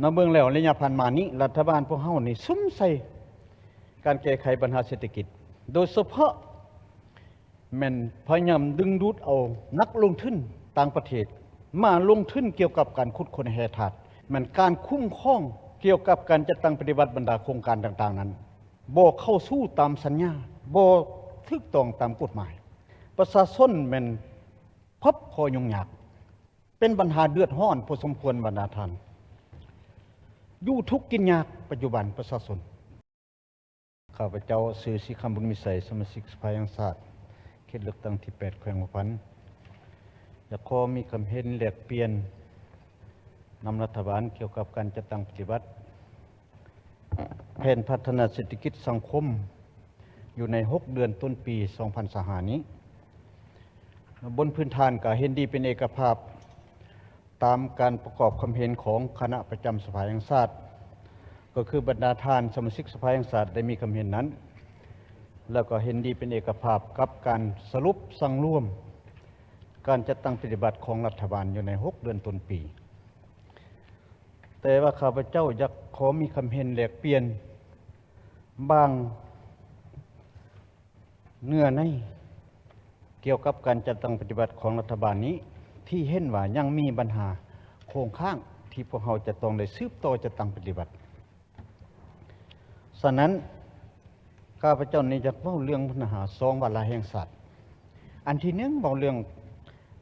ນຳເບິ່ງແລ້ວ ໄລຍະຜ່ານມານີ້ ລັດຖະບານພວກເຮົານີ້ສຸມໃສ່ການແກ້ໄຂບັນຫາເສດຖະກິດ, ໂດຍສະເພາະແມ່ນພະຍາຍາມດຶງດູດເອົານັກລົງທຶນຕ່າງປະເທດມາລົງທຶນກ່ຽວກັບການຂຸດຄົ້ນແຮ່ທາດ, ແມ່ນການຄຸ້ມຄອງກ່ຽວກັບການຈັດຕັ້ງປະຕິບັດບັນດາໂຄງການຕ່າງໆນັ້ນ ບໍ່ເຂົ້າສູ່ຕາມສັນຍາ, ບໍ່ຖືກຕ້ອງຕາມກົດໝາຍ. ປະຊາຊົນແມ່ນພົບຂໍ້ຫຍຸ້ງຍາກ, ເປັນບັນຫາເດືອດຮ້ອນພໍສົມຄວນບັນດາທ່ານ, ຢູ່ທຸກກິນຍາກປັດຈຸບັນປະຊາຊົນ. ຂ້າພະເຈົ້າຊື່ ສີຄຳບຸນວິໄສ, ສະມາຊິກສະພາແຫ່ງຊາດ ເຂດເລືອກຕັ້ງທີແປດ ແຂວງຫົວພັນ, ຢາກຂໍມີຄຳເຫັນແລກປ່ຽນນຳລັດຖະບານກ່ຽວກັບການຈັດຕັ້ງປະຕິບັດ ແຜນພັດທະນາເສດຖະກິດສັງຄົມຢູ່ໃນຫົກເດືອນຕົ້ນປີສອງພັນຊາວຫ້ານີ້, ບົນພື້ນຖານການເຫັນດີເປັນເອກະພາບ ຕາມການປະກອບຄຳເຫັນຂອງຄະນະປະຈຳສະພາແຫ່ງຊາດ, ກໍຄືບັນດາທ່ານສະມາຊິກສະພາແຫ່ງຊາດໄດ້ມີຄຳເຫັນນັ້ນ, ແລ້ວກໍເຫັນດີເປັນເອກະພາບກັບການສະຫຼຸບສັງລວມການຈັດຕັ້ງປະຕິບັດຂອງລັດຖະບານຢູ່ໃນຫົກເດືອນຕົ້ນປີ. ແຕ່ວ່າຂ້າພະເຈົ້າຢາກຂໍມີຄຳເຫັນແລກປ່ຽນບາງເນື້ອໃນກ່ຽວກັບການຈັດຕັ້ງປະຕິບັດຂອງລັດຖະບານນີ້ ທີ່ເຫັນວ່າຍັງມີບັນຫາຄົງຄ້າງທີ່ພວກເຮົາຈະຕ້ອງໄດ້ສືບຕໍ່ຈັດຕັ້ງປະຕິບັດ. ສະນັ້ນ ຂ້າພະເຈົ້ານີ້ຢາກເວົ້າເລື່ອງບັນຫາສອງວາລະແຫ່ງຊາດ. ອັນທີໜຶ່ງ ເວົ້າເລື່ອງ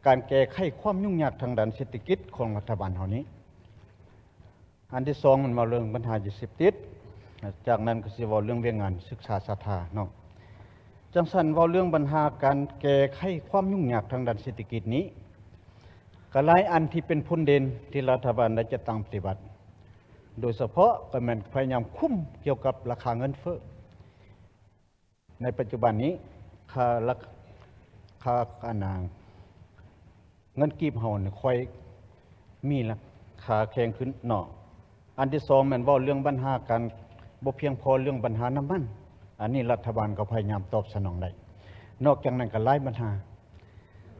ການແກ້ໄຂຄວາມຫຍຸ້ງຍາກທາງດ້ານເສດຖະກິດຂອງລັດຖະບານເຮົານີ້. ອັນທີສອງ ມັນເວົ້າເລື່ອງບັນຫາຢາເສບຕິດ, ຈາກນັ້ນກໍຊິເວົ້າເລື່ອງວຽກງານສຶກສາສາທາເນາະ. ຈັ່ງຊັ້ນ ເວົ້າເລື່ອງບັນຫາການແກ້ໄຂຄວາມຫຍຸ້ງຍາກທາງດ້ານເສດຖະກິດນີ້ ກໍຫຼາຍອັນທີ່ເປັນຜົນເດັ່ນທີ່ລັດຖະບານໄດ້ຈັດຕັ້ງປະຕິບັດ, ໂດຍສະເພາະກໍແມ່ນພະຍາຍາມຄຸມກ່ຽວກັບລາຄາເງິນເຟີ້. ໃນປັດຈຸບັນນີ້ ຄ່າລາ ຄ່າ ອັນນ່າ ເງິນກີບເຮົານີ້ຄ່ອຍມີລາຄາແຂງຂຶ້ນເນາະ. ອັນທີສອງ ແມ່ນເວົ້າເລື່ອງບັນຫາການບໍ່ພຽງພໍເລື່ອງບັນຫານ້ຳມັນ, ອັນນີ້ລັດຖະບານກໍພະຍາຍາມຕອບສະໜອງໄດ້. ນອກຈາກນັ້ນກໍຫຼາຍບັນຫາ,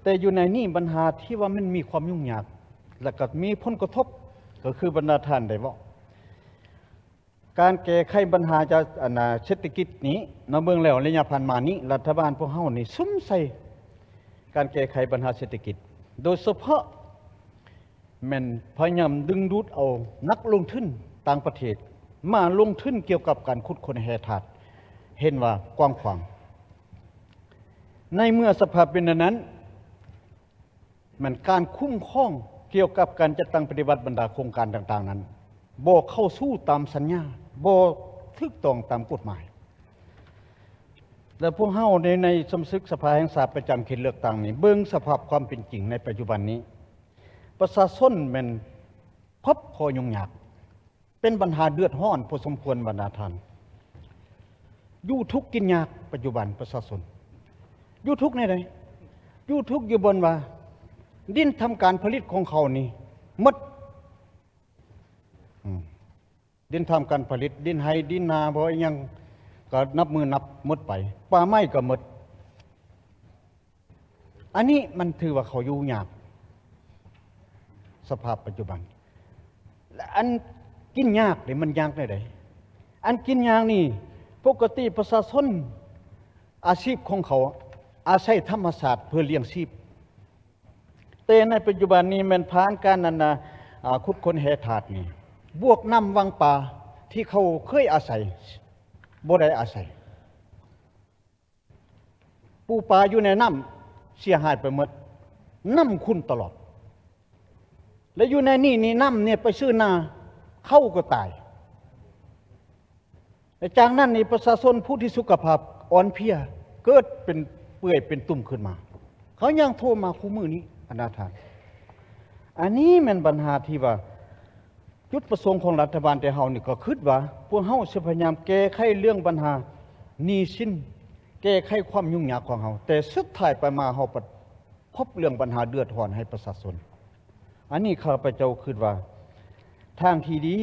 ແຕ່ຢູ່ໃນນີ້ບັນຫາທີ່ວ່າມັນມີຄວາມຫຍຸ້ງຍາກ ແລະກໍມີຜົນກະທົບ ກໍຄືບັນດາທ່ານໄດ້ເວົ້າ ການແກ້ໄຂບັນຫາຈາກ ອັນນ່າ ເສດຖະກິດນີ້ ນຳເບິ່ງແລ້ວໄລຍະຜ່ານມານີ້ ລັດຖະບານພວກເຮົານີ້ສຸມໃສ່ການແກ້ໄຂບັນຫາເສດຖະກິດ, ໂດຍສະເພາະແມ່ນພະຍາຍາມດຶງດູດເອົານັກລົງທຶນຕ່າງປະເທດມາລົງທຶນກ່ຽວກັບການຂຸດຄົ້ນແຮ່ທາດ ເຫັນວ່າກວ້າງຂວາງ. ໃນເມື່ອສະພາບເປັນແນວນັ້ນ, ແມ່ນການຄຸ້ມຄອງກ່ຽວກັບການຈັດຕັ້ງປະຕິບັດບັນດາໂຄງການຕ່າງໆນັ້ນ ບໍ່ເຂົ້າສູ່ຕາມສັນຍາ, ບໍ່ຖືກຕ້ອງຕາມກົດໝາຍ. ແລະ ພວກເຮົາໃນ ໃນສະມາຊິກສະພາແຫ່ງຊາດປະຈຳເຂດເລືອກຕັ້ງນີ້ ເບິ່ງສະພາບຄວາມເປັນຈິງໃນປັດຈຸບັນນີ້, ປະຊາຊົນແມ່ນພົບຂໍ້ຫຍຸ້ງຍາກ. ເປັນບັນຫາເດືອດຮ້ອນພໍສົມຄວນບັນດາທ່ານ, ຢູ່ທຸກກິນຍາກປັດຈຸບັນປະຊາຊົນ ຢູ່ທຸກແນວໃດ? ຢູ່ທຸກຢູ່ບ່ອນວ່າດິນທຳການຜະລິດຂອງເຂົານີ້ໝົດ, ອືມ ດິນທຳການຜະລິດ, ດິນໄຮ່ດິນນາ ບໍ່ອີຫຍັງກໍນັບມື້ນັບໝົດໄປ, ປ່າໄມ້ກໍໝົດ. ອັນນີ້ມັນຖືວ່າເຂົາຢູ່ຍາກ ສະພາບປັດຈຸບັນ. ແລະ ອັນກິນຍາກນີ້ມັນຍາກແນວໃດ? ອັນກິນຍາກນີ້ ປົກກະຕິປະຊາຊົນ ອາຊີບຂອງເຂົາອາໄສທຳມະຊາດເພື່ອລ້ຽງຊີບ, ແຕ່ໃນປັດຈຸບັນນີ້ແມ່ນຜ່ານການ ອັນນ່າ ອາ ຂຸດຄົ້ນແຮ່ທາດນີ້ ບວກນ້ຳວັງປາທີ່ເຂົາເຄີຍອາໄສ ບໍ່ໄດ້ອາໄສ. ປູປາຢູ່ໃນນ້ຳເສຍຫາຍໄປໝົດ, ນ້ຳຂຸ່ນຕະຫຼອດ. ແລະ ຢູ່ໃນນີ້ນີ້ ນ້ຳນີ້ໄປຊື້ນາ, ເຂົ້າກໍຕາຍ. ແລະ ຈາກນັ້ນນີ້ ປະຊາຊົນຜູ້ທີ່ສຸຂະພາບອ່ອນເພຍ ເກີດເປັນເປື່ອຍເປັນຕຸ່ມຂຶ້ນມາ. ເຂົາຍັງໂທມາຄູ່ມື້ນີ້ ບັນດາທ່ານ. ອັນນີ້ແມ່ນບັນຫາທີ່ວ່າ ຈຸດປະສົງຂອງລັດຖະບານແຕ່ເຮົານີ້ກໍຄິດວ່າ ພວກເຮົາຊິພະຍາຍາມແກ້ໄຂເລື່ອງບັນຫາໜີ້ສິນ, ແກ້ໄຂຄວາມຫຍຸ້ງຍາກຂອງເຮົາ, ແຕ່ສຸດທ້າຍໄປມາເຮົາພັດພົບເລື່ອງບັນຫາເດືອດຮ້ອນໃຫ້ປະຊາຊົນ. ອັນນີ້ຂ້າພະເຈົ້າຄິດວ່າ ທາງທີ່ດີ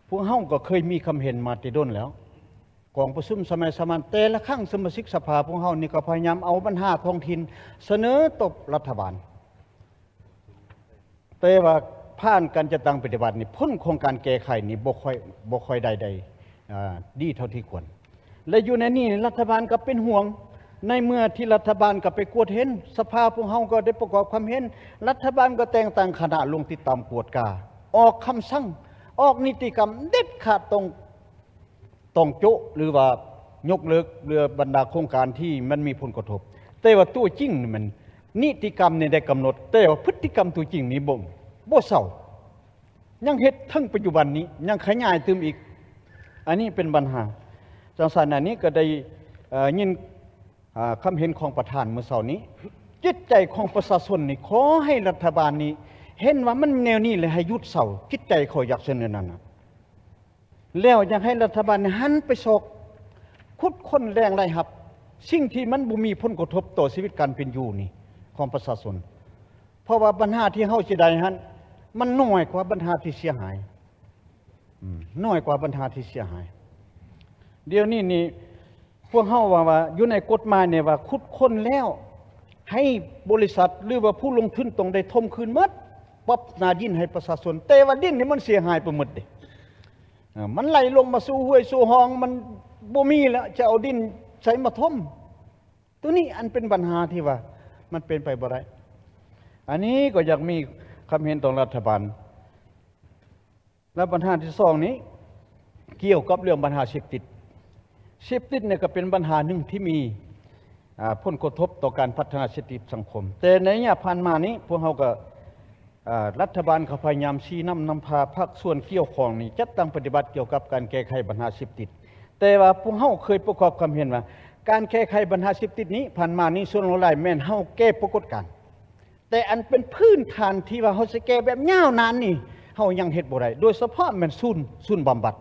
ພວກເຮົາກໍເຄີຍມີຄຳເຫັນມາແຕ່ດົນແລ້ວ, ກອງປະຊຸມສະໄໝສາມັນແຕ່ລະຄັ້ງ ສະມາຊິກສະພາພວກເຮົານີ້ກໍພະຍາຍາມເອົາບັນຫາທ້ອງຖິ່ນສະເໜີຕໍ່ລັດຖະບານ. ແຕ່ວ່າ ຜ່ານການຈັດຕັ້ງປະຕິບັດນີ້ ຜົນຂອງການແກ້ໄຂນີ້ບໍ່ຄ່ອຍ ບໍ່ຄ່ອຍໄດ້ ໄດ້ ອ່າ ດີເທົ່າທີ່ຄວນ. ແລະ ຢູ່ໃນນີ້ລັດຖະບານກໍເປັນຫ່ວງ, ໃນເມື່ອທີ່ລັດຖະບານກໍໄປກວດເຫັນ, ສະພາພວກເຮົາກໍໄດ້ປະກອບຄວາມເຫັນ, ລັດຖະບານກໍແຕ່ງຕັ້ງຄະນະລົງຕິດຕາມກວດກາ, ອອກຄຳສັ່ງ, ອອກນິຕິກຳເດັດຂາດ ຕ້ອງ ຕ້ອງໂຈະ ຫຼືວ່າຍົກເລີກເລື່ອງບັນດາໂຄງການທີ່ມັນມີຜົນກະທົບ. ແຕ່ວ່າຕົວຈິງນີ້ມັນ ນິຕິກຳນີ້ໄດ້ກຳນົດ, ແຕ່ວ່າພຶດຕິກຳຕົວຈິງນີ້ບໍ່ ບໍ່ເຊົາ, ຍັງເຮັດເຖິງປັດຈຸບັນນີ້, ຍັງຂະຫຍາຍຕື່ມອີກ. ອັນນີ້ເປັນບັນຫາ. ຈັ່ງຊັ້ນ ອັນນີ້ກໍໄດ້ ເອີ ຍິນ ອ່າ ຄຳເຫັນຂອງປະທານມື້ເຊົ້ານີ້. ຈິດໃຈຂອງປະຊາຊົນນີ້ ຂໍໃຫ້ລັດຖະບານນີ້ເຫັນວ່າມັນແນວນີ້ ແລະ ໃຫ້ຢຸດເຊົາ. ຈິດໃຈຂ້ອຍຢາກສະເໜີນັ້ນນະ. ແລ້ວຢາກໃຫ້ລັດຖະບານນີ້ຫັນໄປຊອກຂຸດຄົ້ນແຫຼ່ງລາຍຮັບ, ສິ່ງທີ່ມັນບໍ່ມີຜົນກະທົບຕໍ່ຊີວິດການເປັນຢູ່ນີ້ຂອງປະຊາຊົນ. ເພາະວ່າບັນຫາທີ່ເຮົາຊິໄດ້ຫັ້ນ ມັນນ້ອຍກວ່າບັນຫາທີ່ເສຍຫາຍ, ອືມ ນ້ອຍກວ່າບັນຫາທີ່ເສຍຫາຍ. ດຽວນີ້ນີ້ ພວກເຮົາວ່າ ວ່າຢູ່ໃນກົດໝາຍນີ້ວ່າຂຸດຄົ້ນແລ້ວ ໃຫ້ບໍລິສັດ ຫຼືວ່າຜູ້ລົງທຶນຕ້ອງໄດ້ຖົມຄືນໝົດ, ປັບໜ້າດິນໃຫ້ປະຊາຊົນ. ແຕ່ວ່າດິນນີ້ມັນເສຍຫາຍໄປໝົດເດ້. ເອີ ມັນໄຫຼລົງມາສູ່ຫ້ວຍສູ່ຮ່ອງ, ມັນບໍ່ມີແລ້ວ, ຈະເອົາດິນໃສມາຖົມ? ໂຕນີ້ອັນເປັນບັນຫາທີ່ວ່າມັນເປັນໄປບໍ່ໄດ້. ອັນນີ້ກໍຢາກມີຄຳເຫັນຕໍ່ລັດຖະບານ. ແລະບັນຫາທີສອງນີ້ ກ່ຽວກັບເລື່ອງບັນຫາເສບຕິດ. ເສບຕິດນີ້ກໍເປັນບັນຫາໜຶ່ງທີ່ມີ ອ່າ ຜົນກະທົບຕໍ່ການພັດທະນາເສດຖະກິດສັງຄົມ. ແຕ່ໃນໄລຍະຜ່ານມານີ້ ພວກເຮົາກໍ ອ່າ ລັດຖະບານກໍພະຍາຍາມຊີ້ນຳນຳພາພາກສ່ວນກ່ຽວຂ້ອງນີ້ ຈັດຕັ້ງປະຕິບັດກ່ຽວກັບການແກ້ໄຂບັນຫາເສບຕິດ. ແຕ່ວ່າພວກເຮົາເຄີຍປະກອບຄວາມເຫັນວ່າ ການແກ້ໄຂບັນຫາເສບຕິດນີ້ ຜ່ານມານີ້ ສ່ວນຫຼວງຫຼາຍແມ່ນເຮົາແກ້ປາກົດການ. ແຕ່ອັນເປັນພື້ນຖານທີ່ວ່າເຮົາຊິແກ້ແບບຍາວນານນີ້ ເຮົາຍັງເຮັດບໍ່ໄດ້, ໂດຍສະເພາະແມ່ນສູນ ສູນບຳບັດ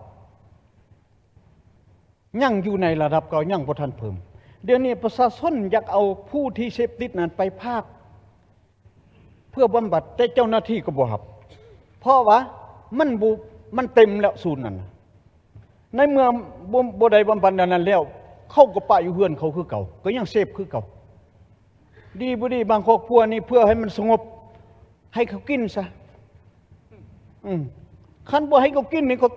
ຍັງຢູ່ໃນລະດັບເກົ່າ, ຍັງບໍ່ທັນເພີ່ມ. ດຽວນີ້ປະຊາຊົນຢາກເອົາຜູ້ທີ່ເສບຕິດນັ້ນໄປພາກ ເພື່ອບຳບັດ, ແຕ່ເຈົ້າໜ້າທີ່ກໍບໍ່ຮັບ, ເພາະວ່າມັນບໍ່ ມັນເຕັມແລ້ວສູນນັ້ນນະ. ໃນເມື່ອບໍ່ ບໍ່ໄດ້ບຳບັດອັນນັ້ນແລ້ວ ເຂົາກໍປະຢູ່ເຮືອນເຂົາຄືເກົ່າ, ກໍຍັງເສບຄືເກົ່າ. ດີບໍ່ດີ ບາງຄອບຄົວນີ້ ເພື່ອໃຫ້ມັນສະຫງົບ ໃຫ້ເຂົາກິນຊະ. ອືມ ຄັນບໍ່ໃຫ້ເຂົາກິນນີ້ ກໍ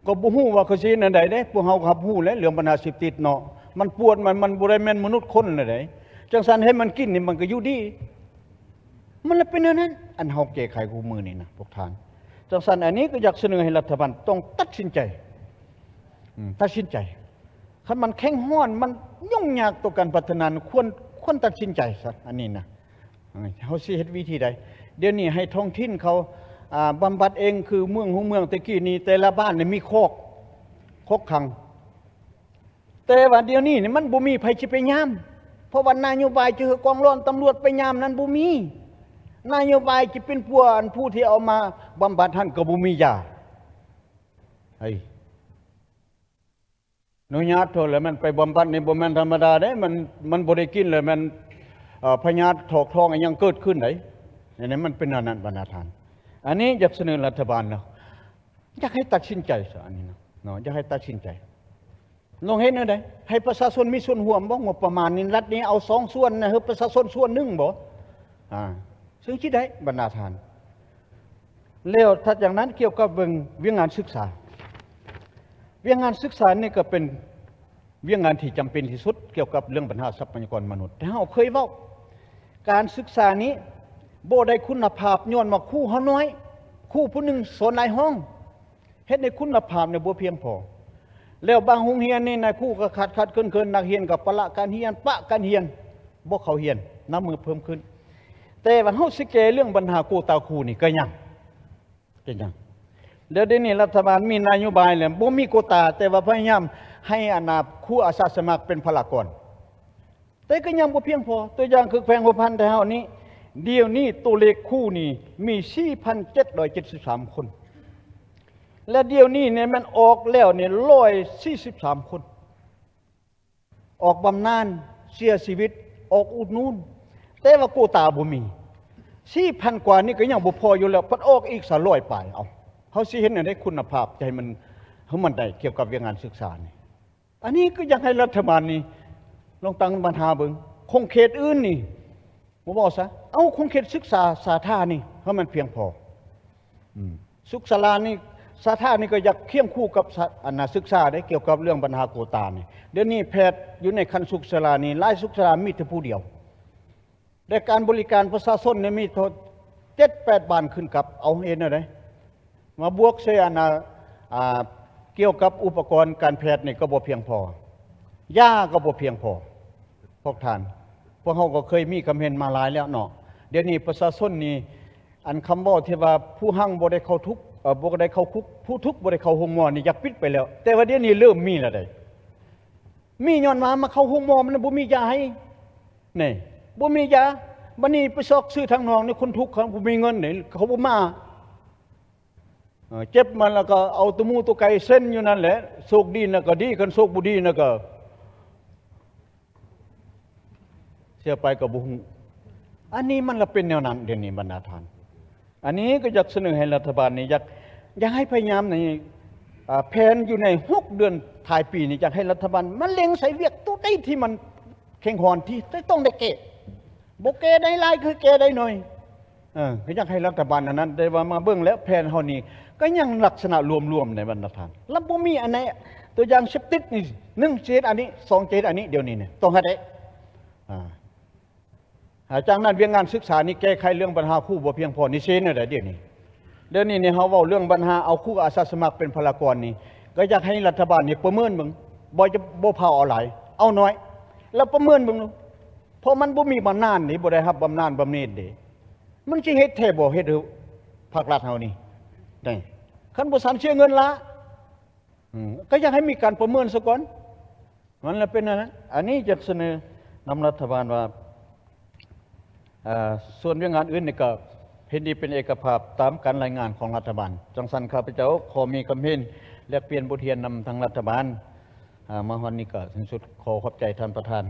ກໍບໍ່ຮູ້ວ່າເຂົາຊິເຮັດແນວໃດເດ້. ພວກເຮົາກໍຮັບຮູ້ແຫຼະ ເລື່ອງບັນຫາເສບຕິດເນາະ, ມັນປວດ ມັນ ມັນບໍ່ໄດ້ແມ່ນມະນຸດຄົນແນວໃດ. ຈັ່ງຊັ້ນໃຫ້ມັນກິນນີ້ ມັນກໍຢູ່ດີ. ມັນລະເປັນແນວນັ້ນ ອັນເຮົາແກ້ໄຂຄູ່ມື້ນີ້ນະພວກທ່ານ. ຈັ່ງຊັ້ນ ອັນນີ້ກໍຢາກສະເໜີໃຫ້ລັດຖະບານຕ້ອງຕັດສິນໃຈ ອືມ ຕັດສິນໃຈ. ຄັນມັນແຂງຮ້ອນ ມັນຫຍຸ້ງຍາກຕໍ່ການພັດທະນາ ຄວນ ຄວນຕັດສິນໃຈຊະ ອັນນີ້ນະ. ເອີ ເຮົາຊິເຮັດວິທີໃດ? ດຽວນີ້ໃຫ້ທ້ອງຖິ່ນເຂົາ ອ່າ ບຳບັດເອງ. ຄືເມືອງ ຫົວເມືອງແຕ່ກີ້ນີ້ ແຕ່ລະບ້ານນີ້ມີຄອກ ຄອກຂັງ. ແຕ່ວ່າດຽວນີ້ນີ້ມັນບໍ່ມີໃຜຊິໄປຍາມ, ເພາະວ່ານະໂຍບາຍຈະໃຫ້ກອງຮ້ອນຕຳຫຼວດໄປຍາມນັ້ນບໍ່ມີ. ນະໂຍບາຍຈະເປັນພວກ ອັນຜູ້ທີ່ເອົາມາບຳບັດຫັ້ນກໍບໍ່ມີຢາ. ເຮີ້ຍ ອະນຸຍາດໂທດ ແລ້ວມັນໄປບຳບັດນີ້ບໍ່ແມ່ນທຳມະດາເດ້. ມັນ ມັນບໍ່ໄດ້ກິນ ແລ້ວມັນ ເອີ ພະຍາດຖອກທ້ອງອີ່ຫຍັງເກີດຂຶ້ນໃດ໋. ອັນນີ້ມັນເປັນແນວນັ້ນ ບັນດາທ່ານ. ອັນນີ້ຢາກສະເໜີລັດຖະບານເນາະ, ຢາກໃຫ້ຕັດສິນໃຈຊະ ອັນນີ້ເນາະ ເນາະ, ຢາກໃຫ້ຕັດສິນໃຈ. ລອງເຮັດແນວໃດ ໃຫ້ປະຊາຊົນມີສ່ວນຮ່ວມບໍ່? ງົບປະມານນີ້ ລັດນີ້ເອົາສອງສ່ວນນະ ໃຫ້ປະຊາຊົນສ່ວນໜຶ່ງບໍ່? ອ່າ ເຊິ່ງຊິໄດ້ ບັນດາທ່ານ. ແລ້ວຖັດຈາກນັ້ນ ກ່ຽວກັບເລື່ອງວຽກງານສຶກສາ, ວຽກງານສຶກສານີ້ກໍເປັນວຽກງານທີ່ຈຳເປັນທີ່ສຸດ ກ່ຽວກັບເລື່ອງບັນຫາຊັບພະຍາກອນມະນຸດ. ແຕ່ເຮົາເຄີຍເວົ້າ ການສຶກສານີ້ບໍ່ໄດ້ຄຸນນະພາບ ຍ້ອນວ່າຄູເຮົານ້ອຍ, ຄູຜູ້ໜຶ່ງສອນຫຼາຍຫ້ອງ. ເຮັດໃຫ້ຄຸນນະພາບນີ້ບໍ່ພຽງພໍ. ແລ້ວບາງໂຮງຮຽນນີ້ນາຍຄູກໍຂາດໆເຂີນໆ, ນັກຮຽນກໍປະລະການຮຽນ, ປະການຮຽນ, ບໍ່ເຂົ້າຮຽນ, ນັບມື້ເພີ່ມຂຶ້ນ. ແຕ່ວ່າເຮົາຊິແກ້ເລື່ອງບັນຫາໂກຕາຄູນີ້ກໍຍັງ, ກໍຍັງ. ແລ້ວດຽວນີ້ລັດຖະບານມີນະໂຍບາຍແລ້ວ ບໍ່ມີໂກຕາ, ແຕ່ວ່າພະຍາຍາມໃຫ້ອັນນາຄູອາສາສະໝັກເປັນພະລາກອນ. ແຕ່ກໍຍັງບໍ່ພຽງພໍ. ຕົວຢ່າງຄືແຂວງຫົວພັນໄທເຮົານີ້ ດຽວນີ້ຕົວເລກຄູນີ້ມີສີ່ພັນເຈັດຮ້ອຍເຈັດສິບສາມຄົນ ແລະ ດຽວນີ້ນີ້ແມ່ນອອກແລ້ວນີ້ຮ້ອຍສີ່ສິບສາມຄົນ ອອກບຳນານ, ເສຍຊີວິດ, ອອກອຸດໜູນ, ແຕ່ວ່າໂກຕາບໍ່ມີ. ສີ່ພັນກວ່ານີ້ກໍຍັງບໍ່ພໍຢູ່ແລ້ວ ພັດອອກອີກສາມຮ້ອຍປາຍ. ເອົ້າ ເຮົາຊິເຮັດແນວໃດຄຸນນະພາບຈະໃຫ້ມັນ ໃຫ້ມັນໄດ້ກ່ຽວກັບວຽກງານສຶກສານີ້? ອັນນີ້ກໍຢາກໃຫ້ລັດຖະບານນີ້ລອງຕັ້ງບັນຫາເບິ່ງ ຂົງເຂດອື່ນນີ້ບໍ່ເວົ້າຊະ, ເອົາຂົງເຂດສຶກສາສາທານີ້ໃຫ້ມັນພຽງພໍ. ອືມ ສຸກສາລານີ້ ສາທານີ້ກໍຢາກຄຽງຄູ່ກັບສະ ອັນນ່າ ສຶກສາເດ້ ກ່ຽວກັບເລື່ອງບັນຫາໂກຕານີ້. ດຽວນີ້ແພດຢູ່ໃນຂັ້ນສຸກສາລານີ້ ຫຼາຍສຸກສາລາມີແຕ່ຜູ້ດຽວ ແລະ ການບໍລິການປະຊາຊົນນີ້ມີເທົ່າເຈັດແປດບ້ານຂຶ້ນກັບ ເອົາເຮັດແນວໃດ? ມາບວກໃສ່ອັນນ່າ ອ່າ ກ່ຽວກັບອຸປະກອນການແພດນີ້ກໍບໍ່ພຽງພໍ ຢາກໍບໍ່ພຽງພໍ. ພວກທ່ານ ພວກເຮົາກໍເຄີຍມີຄຳເຫັນມາຫຼາຍແລ້ວເນາະ. ດຽວນີ້ປະຊາຊົນນີ້ ອັນຄຳເວົ້າທີ່ວ່າຜູ້ຮັ່ງບໍ່ໄດ້ເຂົ້າທຸກ ເອີ ບໍ່ໄດ້ເຂົ້າຄຸກ ຜູ້ທຸກບໍ່ໄດ້ເຂົ້າໂຮງໝໍນີ້ຢາກປິດໄປແລ້ວ ແຕ່ວ່າດຽວນີ້ເລີ່ມມີແລ້ວໃດ໋. ມີຍ້ອນວ່າມາເຂົ້າໂຮງໝໍມັນບໍ່ມີຢາໃຫ້ ນີ້ ບໍ່ມີຢາ. ບັດນີ້ໄປຊອກຊື້ທາງນອກນີ້ ຄົນທຸກເຂົາບໍ່ມີເງິນນີ້ ເຂົາບໍ່ມາ. ເອີ ເຈັບມາແລ້ວກໍເອົາໂຕໝູໂຕໄກ່ເຊັນຢູ່ນັ້ນແຫຼະ ໂຊກດີນະກໍດີ ຄັນໂຊກບໍ່ດີນະກໍເສຍໄປກໍບໍ່ຮູ້. ອັນນີ້ມັນລະເປັນແນວນັ້ນດຽວນີ້ບັນດາທ່ານ. ອັນນີ້ກໍຢາກສະເໜີໃຫ້ລັດຖະບານນີ້ ຢາກ ຢາກໃຫ້ພະຍາຍາມໃນ ອ່າ ແຜນຢູ່ໃນຫົກເດືອນທ້າຍປີນີ້ ຢາກໃຫ້ລັດຖະບານມາເລັງໃສ່ວຽກໂຕໃດທີ່ມັນ ເຄັ່ງຮອນທີ່ຈະຕ້ອງໄດ້ແກ້ ບໍ່ແກ້ໄດ້ຫຼາຍຄືແກ້ໄດ້ໜ້ອຍ. ເອີ ກໍຢາກໃຫ້ລັດຖະບານອັນນັ້ນ ແຕ່ວ່າມາເບິ່ງແລ້ວແຜນເຮົານີ້ກໍຍັງລັກສະນະລວມໆໃນບັນດາທ່ານ ລະບໍ່ມີອັນໃດ ຕົວຢ່າງເຊັບຕິກນີ້ ໜຶ່ງ ຊິເຮັດອັນນີ້ ສອງ ຊິເຮັດອັນນີ້ ດຽວນີ້ນີ້ຕ້ອງເຮັດໄດ້. ອາ ຈາກນັ້ນວຽກງານສຶກສານີ້ແກ້ໄຂເລື່ອງບັນຫາຄູບໍ່ພຽງພໍນີ້ຊິເຮັດແນວໃດດຽວນີ້? ດຽວນີ້ນີ້ເຮົາເວົ້າເລື່ອງບັນຫາເອົາຄູອາສາສະໝັກເປັນພະລາກອນນີ້ ກໍຢາກໃຫ້ລັດຖະບານນີ້ປະເມີນເບິ່ງ ບໍ່ຈະ ບໍ່ພາວເອົາຫຼາຍ ເອົາໜ້ອຍ ແລ້ວປະເມີນເບິ່ງ ເພາະມັນບໍ່ມີບຳນານນີ້ ບໍ່ໄດ້ຮັບບຳນານບຳເໜັນເດ້ ມັນຊິເຮັດແທ້ບໍ່ ເຮັດໃຫ້ພາກລັດເຮົານີ້ ນີ້ ຄັນບໍ່ຊັ້ນເສຍເງິນລະ ອືມ ກໍຢາກໃຫ້ມີການປະເມີນຊະກ່ອນ ມັນລະເປັນອັນນັ້ນ. ອັນນີ້ຢາກສະເໜີນຳລັດຖະບານວ່າ ເອີ ສ່ວນວຽກງານອື່ນນີ້ກໍເຫັນດີເປັນເອກະພາບຕາມການລາຍງານຂອງລັດຖະບານ. ຈັ່ງຊັ້ນ ຂ້າພະເຈົ້າຂໍມີຄຳເຫັນແລກປ່ຽນບົດຮຽນນຳທາງລັດຖະບານ. ອາ ມາຮອດນີ້ກໍສິ້ນສຸດ ຂໍຂອບໃຈທ່ານປະທານ.